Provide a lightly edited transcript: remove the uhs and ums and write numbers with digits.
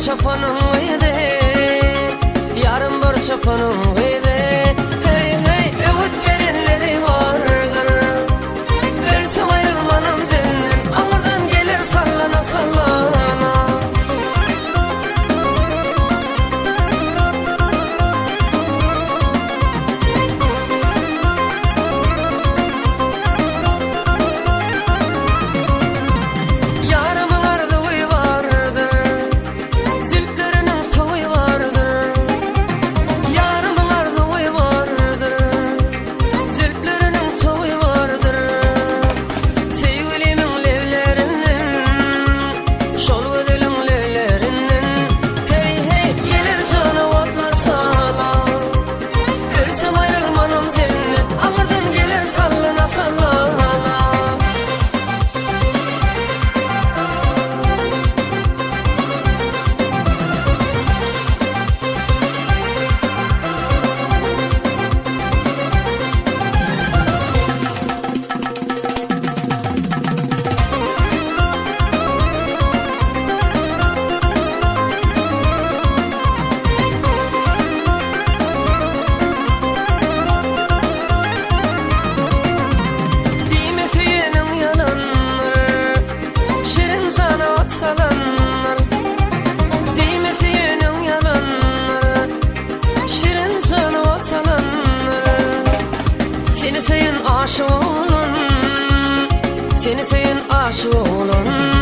çopanyň gyzy, Ýarym bir çopanyň gyzy. Heý, heý, öwüt berenleri bardyr. Ölsem aýrylmanam senden, Aňyrdan geler sallana sallana. Ýarymyň arzuwy bardyr, Zülpleriniň towy bardyr. Ýarymyň arzuwy bardyr, Zülpleriniň towy bardyr. Söýgülimiň leblerinden, Şol gözeliň leblerinden, Heý, heý, geler jana otlar sala. Ölsem aýrylmanam senden, Aňyrdan geler sallana sallana. Diýme söýeniň ýalandyr, Şirin jana ot salandyr. Diýme söýeniň ýalandyr, Şirin jana ot salandyr. Seni söýen aşyk oglan, Seni söýen aşyk oglan.